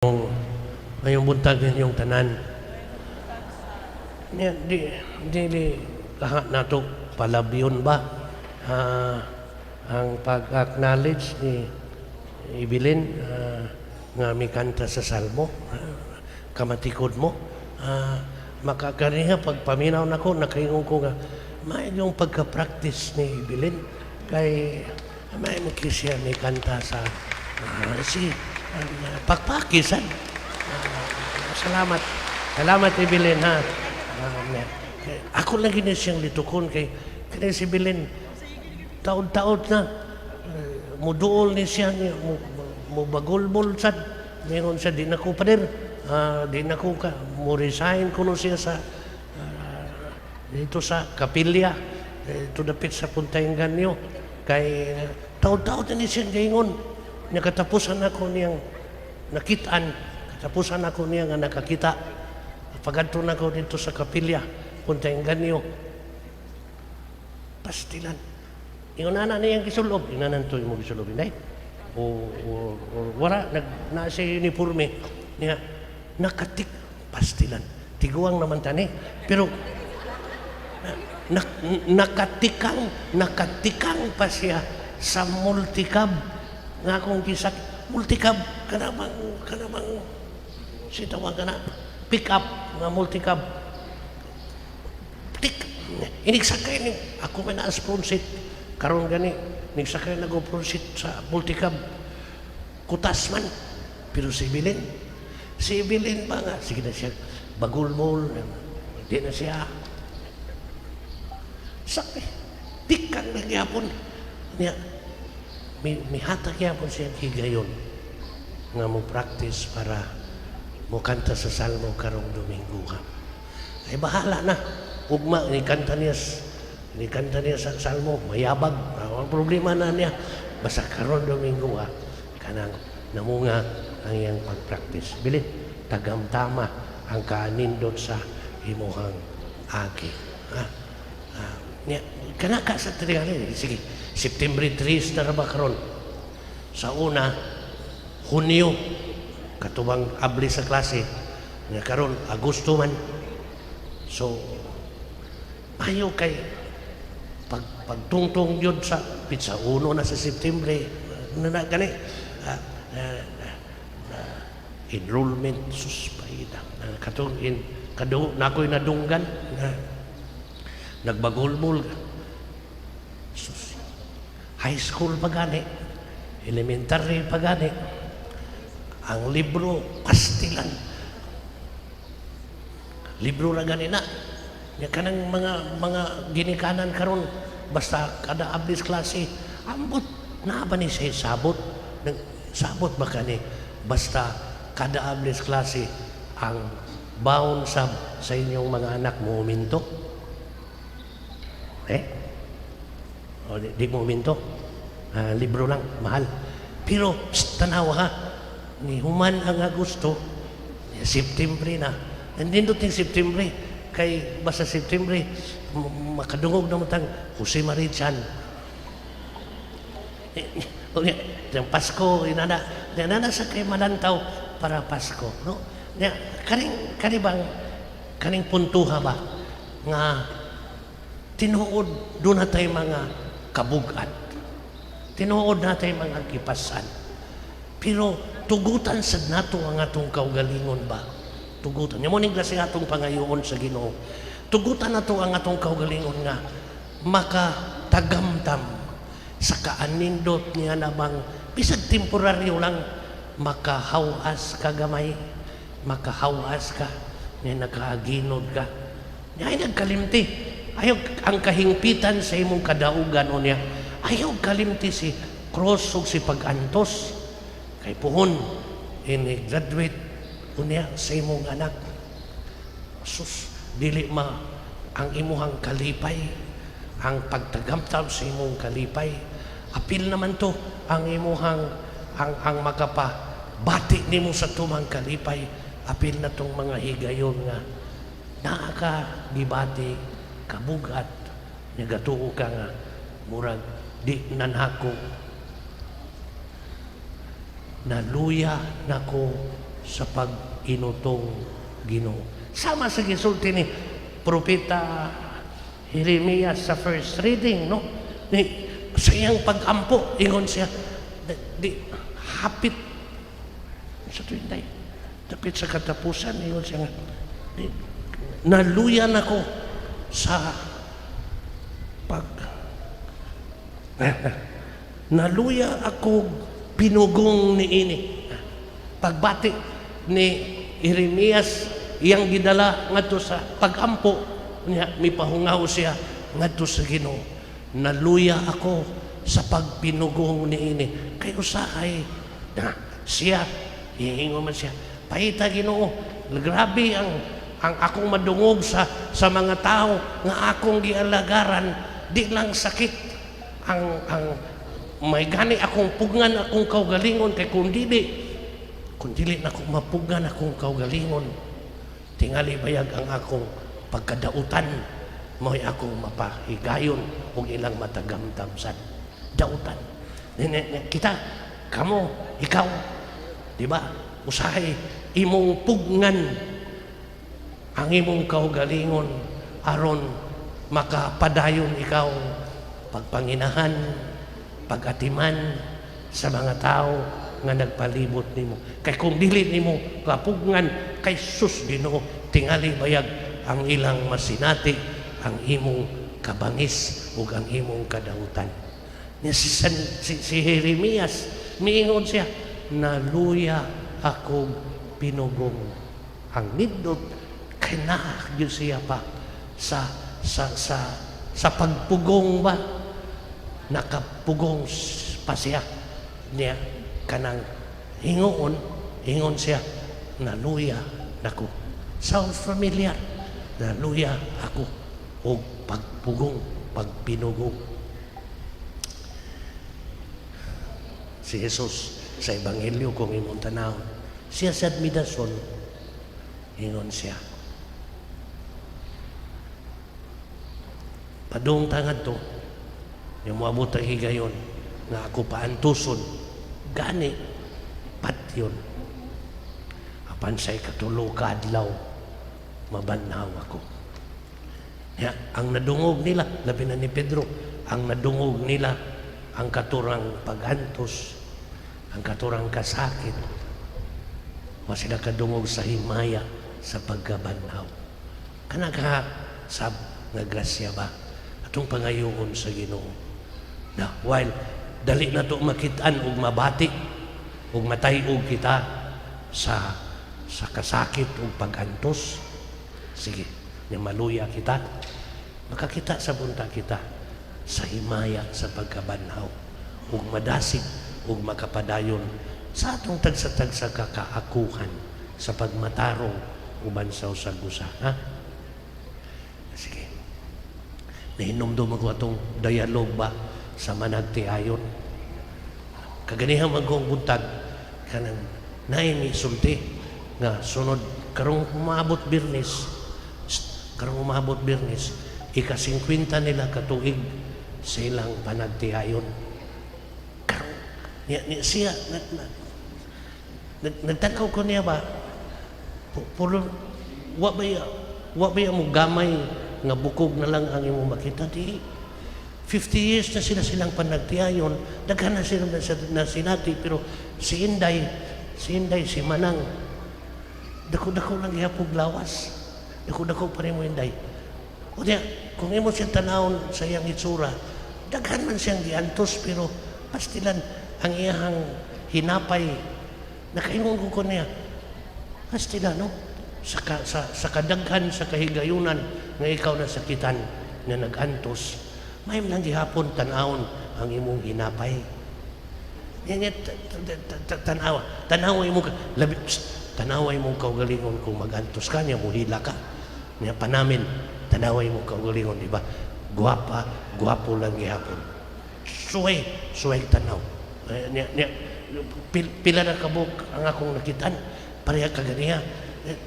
Maayong buntag ninyong tanan. Niya, di, dili kaha nato palabyon ba ang pag-acknowledge ni Evelyn nga mikanta sa Salmo, kamatikod mo, makaganiha pagpaminaw nako, nakaingon ko nga may yung pagka-practice ni Evelyn kay may mo siya mikanta sa si pakpakisan. Salamat. Salamat, Evelyn, ha. Ako lang gini siyang litukon kay kani si Evelyn taod-taod na muduol ni siya niya, mo bagulbol sad. Meron siya, di na ko pader. Di na ko ka mo resign kuno siya sa dito sa kapilya dito dapit sa Punta Engaño kay taod-taod na ni siya gaingon niya. Katapusan ako niyang nakitaan, katapusan ako niya nga nakakita pagadto na ko dito sa kapilya, Punta Engaño. Pastilan, ingon na niyang gisulob, inanan to imo gisulob inday o wala nag na siya uniforme niya nakatik. Pastilan, tiguang naman tani, pero na, nakatikang nakatikang pa siya sa multicab nga akong gisak multicab kanabang si tawag kana pick up nga multicab tik inigsakay ni ako man as front seat karon gani nigsakay na go front seat sa multicab, kutas man. Pero si Evelyn ba nga sige na siya bagulmol, di na siya sakay tikang na gyapon niya. Mi mihatag gyapon siya higayon nga mo practice para mo kanta sa Salmo karong Domingo ha. Ay, bahala na. Ugma ni kanta niya sa Salmo, mayabag. Ang problema na niya. Basta karon Domingo ha, kanang namunga ang iyang pag-practice. Bilin, tagamtama ang kaanindot sa imuhang agi. Ha? Niya, kana ka sa tingali. Sige, September 3 na ra ba karon? Sa una, Hunyo, katubang abli sa klase, nga karon Agosto man. So, ayo kay pagtungtong yun sa pitsa uno na sa September na na gani enrollment, sus paida na katong in kadu na ako'y nadunggan na nagbagulbol, sus, high school pa gani, elementary pa gani, ang libro pastilan, libro ra gani na nya. Kanang mga ginikanan karon, basta kada ablis klase, ambot na ba ni siya sabot? Sabot ba kani basta kada ablis klase ang baon sa inyong mga anak mo minto eh o di mo minto? Libro lang mahal, pero psst, tanawa ha, ni human ang Agosto, September na. Nindot ning September kay basta September makadungog na matang Jose Mari Chan. Yung Pasko, inana, inana sa kay malantaw para Pasko, no? Nya, kaning kani bang kaning puntuha ba nga tinuod doon na tayo mga kabugat. Tinuod na tayo mga kipasan. Pero tugutan sad nato ang atong kaugalingon ba? Tugutan. Nya mo ning klase atong pangayoon sa Ginoo. Tugutan nato ang atong kaugalingon nga makatagamtam sa kaanindot niya na bang bisag temporaryo lang makahawas ka gamay, makahawas ka nga nakaaginod ka. Niya ay nagkalimti. Ayaw ang kahingpitan sa imong kadaugan o niya. Ayaw kalimti si cross ug si pag-antos. Kay puhon, ini-graduate unya sa imong anak. Sus, dili ma ang imuhang kalipay, ang pagtagamtam sa imong kalipay. Apil naman to ang imuhang ang makapa bati nimo sa tumang kalipay. Apil na tong mga higayon nga naa ka gibati kabugat nga gatuo ka nga murag di nanhako, naluya nako. sa pag-inutong Ginoo. Sama sa gisulti ni Propeta Jeremias sa first reading, no? Ni, sa iyang pag-ampo, ingon siya, di, hapit sa tuwinday, dapit sa katapusan, ingon siya nga, di, naluyan ako sa pag naluya ako pinugong ni ini. Pagbati ni Jeremias, iyang gidala ngadto sa pagampo niya, mipahungaw siya ngadto sa Ginoo, "Naluya ako sa pagpinugong ni ini." Kay usahay na siya, hihingo man siya, "Pahita, Ginoo, grabe ang akong madungog sa mga tao nga akong gialagaran. Di lang sakit ang may gani akong pugngan akong kaugalingon, kay kung dili na akong mapugnan akong kaugalingon, tingali bayag ang akong pagkadautan mo'y akong mapahigayon ug ilang matagamtam sad dautan." Kita, kamo, ikaw, di ba, usahay imong pugnan ang imong kaugalingon aron makapadayon ikaw pagpanginahan, pagatiman sa mga tao nga nagpalibot nimo. Kay kung dili nimo kapugnan, kay sus, Ginoo, tingali bayag ang ilang masinati ang imong kabangis ug ang imong kadautan. Niya si Jeremias, miingon siya, "Naluya ako pinugong." Ang nindot kay naa gyud siya pa sa pagpugong ba, nakapugong pa siya niya kanang hingoon, ingon siya, "Naluya nako." Sounds familiar. "Naluya ako og pagpugong, pagpinugong." Si Jesus sa Ebanghelyo, kung imong tanawon, siya sa admidason, ingon siya, "Padung tangad to, yung moabot ang higayon nga ako paantuson, gani patyon, apan sa 3 ka adlaw mabanhaw ako." Ya, ang nadungog nila, labi na ni Pedro, ang nadungog nila ang katurang pagantos, ang katurang kasakit. Wa sila kadungog sa himaya sa pagkabanhaw. Kana ka sab nga grasya ba atong pangayoon sa Ginoo na while dali na to makit-an ug mabati ug matay-og kita sa kasakit ug pagantos, sige nya maluya kita, makakita sa bunta kita sa himaya sa pagkabanhaw ug madasig ug makapadayon sa atong tagsa-tagsa kakaakuhan sa pagmatarong uban sa usag usa, ha? Sige. Nahinumdum ako atong dialogue ba sa managtiayon. Kaganiha magong buntag, kanang naay mi sulti nga sunod karong umaabot Biyernes, karong umaabot Biyernes, ika-50 nila katuig sa ilang panagtiayon. Karon niya, niya siya nagtanaw ko niya ba, puro wa ba mo gamay nga bukog na lang ang imong makita. Di 50 years na sila silang panagtiayon, daghan na sila na sinati, pero si Inday, si Inday, si Manang, dako-dako lang gihapog lawas, dako-dako pa rin mo, Inday. O niya, kung imo siyang tanawon sa iyang itsura, daghan man siyang giantos, pero pastilan ang iyang hinapay. Nakaingon ko niya, pastila, no? Sa kadaghan, sa kahigayunan nga ikaw nasakitan, nga nag-antos, may lang gihapon tan-awon ang imong hinapay. Yan, yan, tanawa. Tanawa imong, labi, psst, tanawa imong kaugalingon kung mag-antos ka niya, muhila ka. Niya panamin, tanawa imong kaugalingon, di ba? Guwapa, guwapo lang gihapon. Suway, suway tanaw. Eh, niya, niya, pila na kabuk ang akong nakitan, pareha kaganiya. Eh,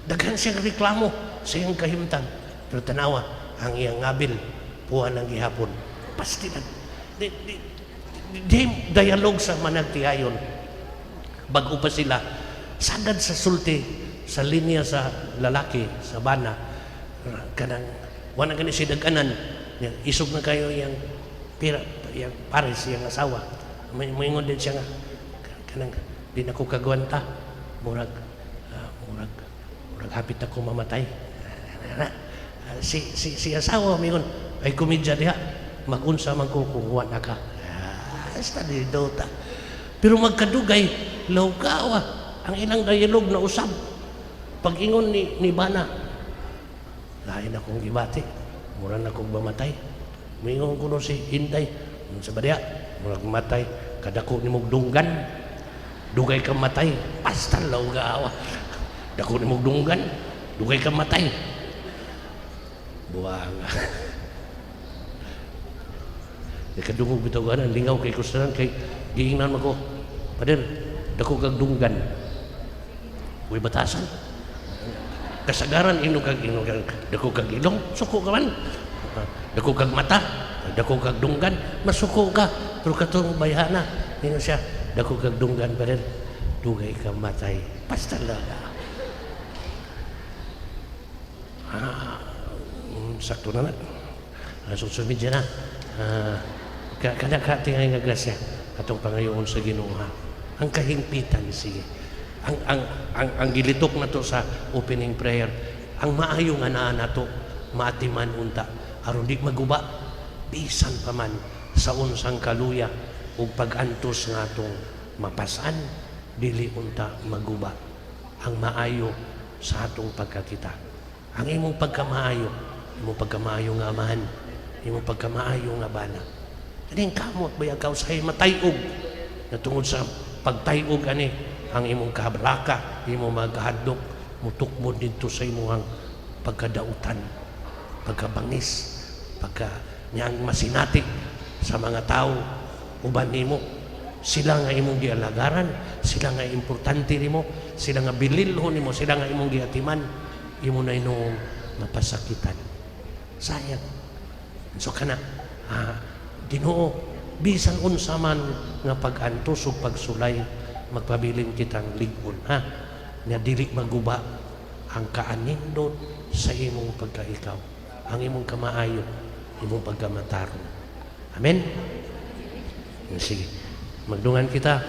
daghan siyang reklamo sa iyang kahimtang. Pero tanawa, ang iyang ngabil, puwan ang gihapon. Pastilan. Di, di dialog sa managtiayon. Bago pa sila Sagad sa sulti sa linya sa lalaki, sa bana, kanang wala gani si daganan, isog na kayo yang pira, yang pares, yang asawa. May moingon din siya nga kanang di na ko kagwanta, murag hapit ako mamatay. Si asawa mingon, "Ay, komedya diha, magunsa man ko kung wa na ka." Ah, basta di dota. Pero magkadugay, lawgawa ang ilang dialogue na usab. Pag-ingon ni bana, "Lain akong gibati, mura na kong mamatay." Mingon ko no si Inday, "Unsa ba diha? Murag matay, kadako ni mong dunggan. Dugay ka matay." Basta lawgawa. "Dako ni mong dunggan, dugay ka matay." Buang. Di kadungog bitaw ganan, lingaw kay kustanan kay giingnan man ko, "Pader, dako kag dunggan." Uy, batasan. Kasagaran inog kag dako kag ilong, suko ka man. Dako kag mata, dako kag dunggan, masuko ka. Pero katong bayhana, ingon siya, "Dako kag dunggan, pader, dugay ka matay." Basta lang. Ah, sakto na na. Social media na. Kada ka tingay nga grasya atong pangayoon sa Ginoo, ha. Ang kahingpitan, sige. Ang gilitok na to sa opening prayer, ang maayo nga naa nato maatiman unta aron di maguba bisan pa man sa unsang kaluya ug pag-antos nga atong mapasan, dili unta maguba ang maayo sa atong pagkakita. Ang imong pagkamaayo, imong pagkamaayo nga amahan, imong pagkamaayo nga bana. Kaning kamot ba ka usahay matayog na tungod sa pagtayog ani ang imong kahablaka, imong mga kahadlok mutukmod didto sa imong pagkadautan, pagkabangis, pagka niyang masinati sa mga tao uban nimo. Sila nga imong gialagaran, sila nga importante nimo, sila nga bililhon nimo, sila nga imong giatiman, imo na inuong mapasakitan. Sayang. So kana, Ginoo, bisan unsa man nga pag-antos ug pagsulay, magpabilin kitang lig-on, ha, nga dili maguba ang kaanindot sa imong pagkaikaw, ang imong kamaayo, imong pagkamatarong. Amen. Sige, magdungan kita.